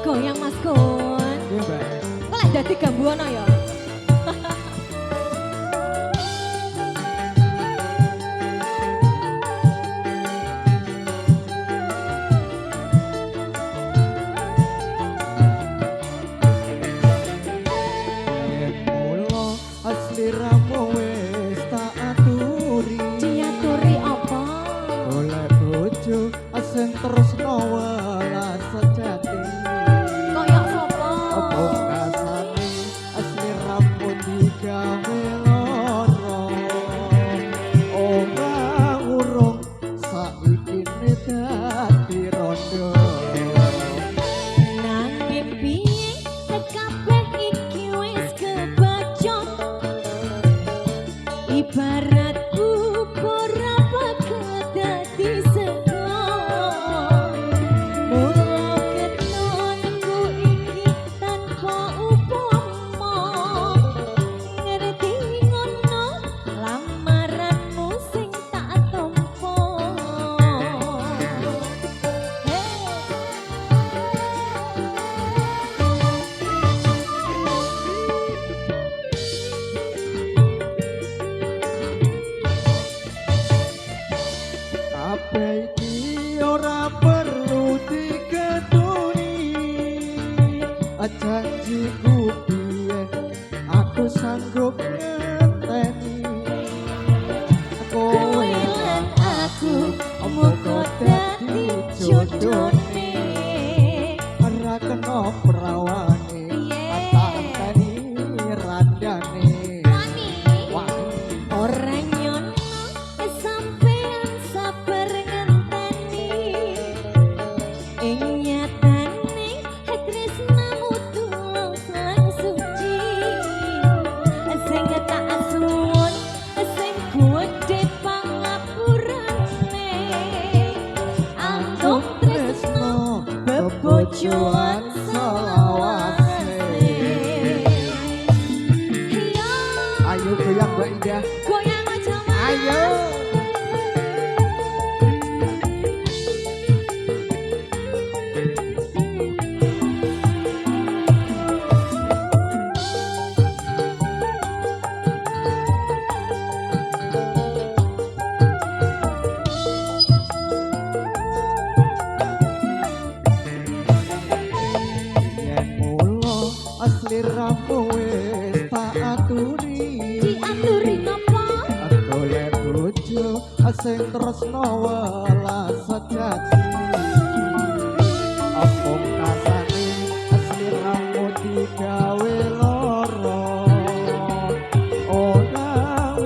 Goyang Mas Gun. Iya, Mbak. Kok lek dadi gambuana ya? Yen mula asliramu wis tak aturi. Diaturi apa? Golek bojo sing tresna welas sejati. Koyok sapa? Pungkasane asliramu digawe lara. Ora urung saiki dadi rondo. Nanging piye kabeh iki wis kebaca. Ibarat bubur bakal dadi sego. Mula ketonku iki tanpa upama. Ngerti ngono lamaranmu sing tak tampa. Hey. Kabeh iki ora perlu diketuni. Janjiku biyen aku sanggup ngenteni. Kowe lan aku muga dadi jodone. Ora kena prawane, Piye? tak enteni randane. Wani. Wah, Ora nyono sampean sabar ngenteni. Ing nyatane tresnamu tulus lan suci. Sing tak suwun sing gedhe pangapurane. Antum tresno bebojoan selawase. Iya. Ayo goyang Mbak Indah. Goyang aja Mas. Ayo. Yen mula asliramu wis tak aturi. Diaturi napa? Golek bojo sing tresna welas sejati. Pungkasane asliramu digawe lara. Ora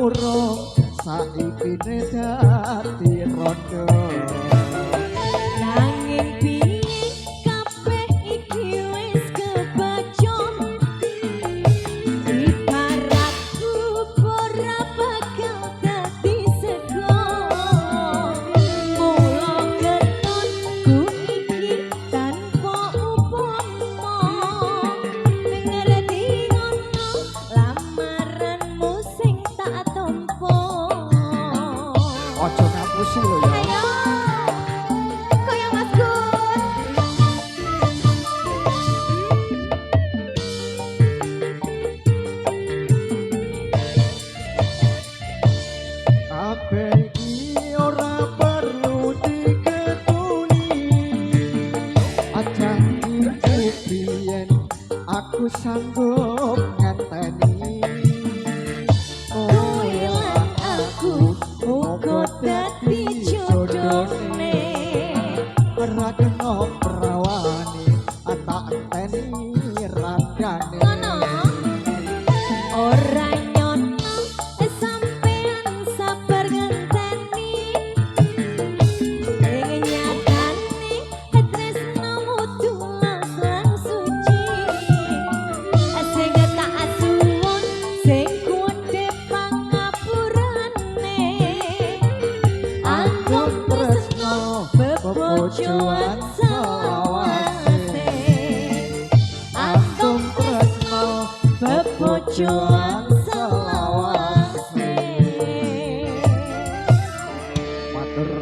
urung saiki dadi rondo. Nanging piye kabeh iki wis kebaca. Ibarat bubur bakal dadi sego. Mula ketonku iki tanpa upama. Ngerti ngono lamaranmu sing tak tampa. Ojo ngapusi lho ya. Ayo, goyang Mas Gun. Kabeh